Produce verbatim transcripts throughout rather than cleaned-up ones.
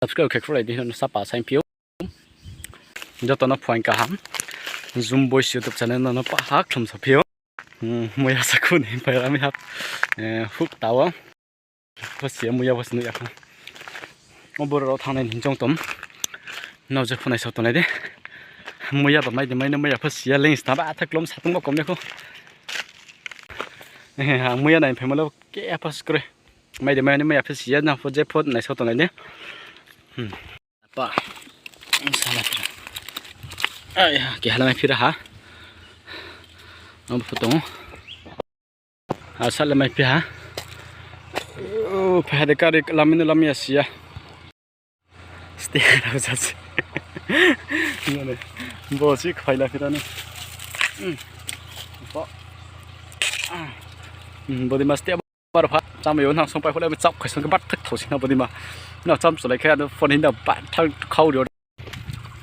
Subscribe khe khruhlai di hing no sapa saing phi ou. Joto no phuaing kaham. Zoom Boys YouTube channel no no pa ha khlum sa phi ou. Hmm, muya sa khu ni pai ra mi hap. Eh, huk ta wo. Pho si ya, muya pho si nuh ya kho. O boro rao thanng nai ni hing choung tom. Nrao je pho naisao tonglai di. Muya ba mai di mai no muya pho si ya, leing sna ba tha klom satung ba kom ya kho. Eh, ang muya nai phaimo le ke pho si kroi. Mai di mai ni muya pho si ya, nrao pho je pho naisao tonglai di. Hmm. Pa. Sala phira. Ai, keha le mai phira ha. Abo pho tong ou. Asa le mai phi ha. O, phai ha de kari lamino lamya si ya. Ste rao ja se. Bo si kphai la phira ni. Hmm. Bo. Hmm, body ma ste Bar pha, chámai yo nang songpai kho le, chap khai song khe bar thak thao sing na bodima. Nrao cham cholai khe, ano phone hinda bar thak khau ri ou.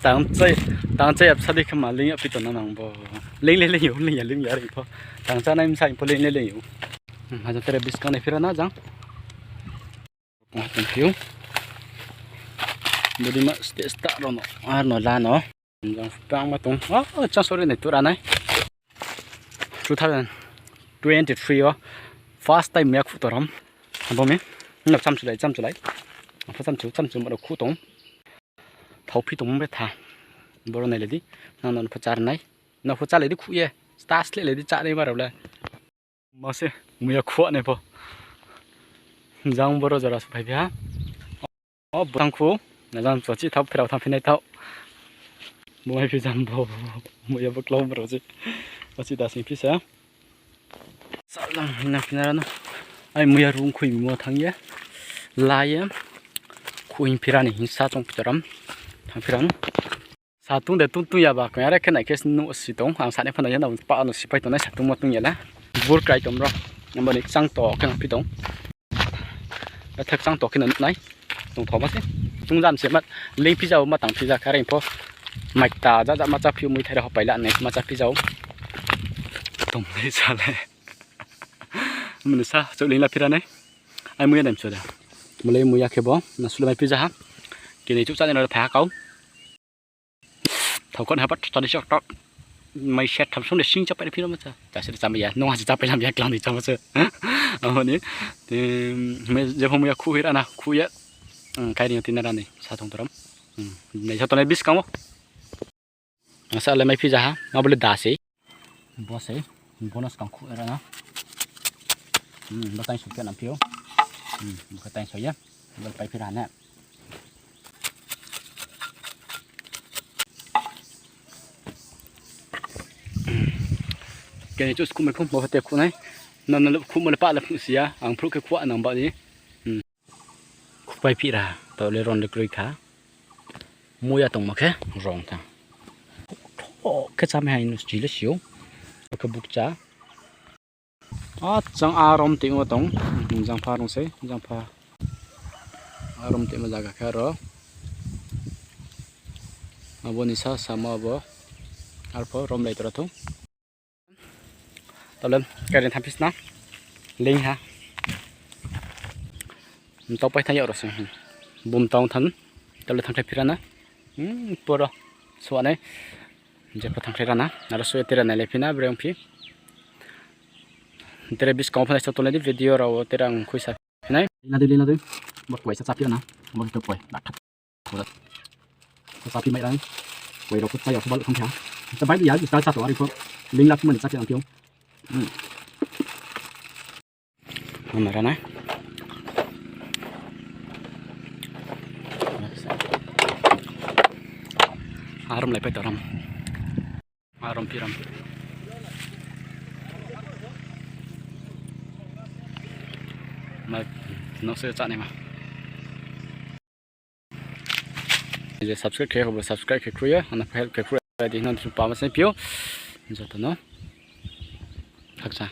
Tang chai, tang chai apsa di khe ma ling ya phi tong na nang bo. Ling le ling ou, ling ya ling ya ri pho. Tang chánai bsa pho ling le ling ou. Hmm, ha jang tere buskang nai phira na jang. Thank you. Bodima ste sta rao no, ar no la no. Jang pangma tong. Ah, chang sori nai tura nai. Two thousand twenty-three yo first time muya khuh torom. Abo mi. Nrao cham cholai, cham cholai. Apho cham chu, cham chu ma rao khuh tong. Thao phi tong betha. Boro nai le di. Nang no pho char nai. Nang pho chá le di khuh ye. Sta sleh le di chá nai ma rao le. Ma se, muya khuh nai pho. Jang boro jora su phai phi ha. O, bo tang khu, na jang chochi thao, phirao thanng phi nai thao. Bo mai phi jam bo, muya bo klom rao se. Chochi da sing phi sa. Sa jang hing na phi na ra no. Ai muya rung khuimo thanng ye. La ye. Khuh hing phira ni hing sa choung phi torom. Thanng phira no. Satung de tung tung ya ba, kong are khe nai khe nuh si tong, ang sani pha nai ya na, pa no sipai tongnai satung ma tung ya le. Bur krai tong ro, abo ni kchang to khe nang phi tong. Athak kchang to khe nuh nai, tong tho ma se. Tung jam se ma, ling phi ja o ma tang phi ja khe are pho. Mai ta ja ja ma chá phi o mui thai ra hopai la nai ma chá phi ja o. Tong nai sa le. Mani sa, chouh ling la phira nai. Ai muya dai mchu da. Mlei muya khe bo, na sule mai phi ja ha. Kini chouh chá ni no phai ha kau. Thao kho ni ha pat chá ni sok tok. Mai set tham sung de sing chápai phi no ma cha. Chá se chámai ya. Nung ha se chápai lam ya klang ni chámai se. Abo ni. Te, me je pho muya khuh hira na, khuh ya. Hmm, khai ri yo tin na ra ni. Sa thong torom. Hmm, nai sa tongnai buskang wo. Asa le mai phi ja ha. Abo le da se. Bo se. Bo no skang khuh ra na. Hmm, bo tang so khe nang phi ou. Hmm, bo khe tang so ya. Bo pai phi ra na. Keni chus khuh mai phung bo hate khuh nai. Na na le khuh mo le pa le phung si ya. Ang phruh khe khuh nang ba ni. Hmm. Khupai phi ra. Tao le ron le kroi kha. Muya tongmo khe rong tha. Tho khe chámai hai no si le si ou. Khe bukcha. A chang a rom timo tong. Jangpha rong sei, jangpha. A rom timo zaga khe aro. Abo ni sa samo abo. Arpho rom lai tora thung. Tole, kari thamphi sna. Leing ha. Tau pai thang yag ro se. Bum tang than. Tole thangkhlai phi ra na. Hmm, poro. Suanai. Je pho thangkhlai ra na. Aro suya tira nai le phi na, bre ong phi. Tere buskang pho nai sa tonglai di video rao tera ang khuisa phi nai. Leing la di, leing la di. Bo kuai sa chá phi ra na. Bo khe kuai. Dak thak. Sa phi mai rang. Koi rao pho chá ya, pho baluh thang phi ha. Sa bai ya, sa sa to ari pho. Ling la phi mani chá phi ang phi ou. Hmm. Mana ra na. Arom lai pai to ram. Arom phi ram. Ma, no se chá nai ma. Je subscribe khe, hobo subscribe khe khrui ya, ano help khe khrui ya, di hino pa ma se phi ou. Joto no. Khaksa.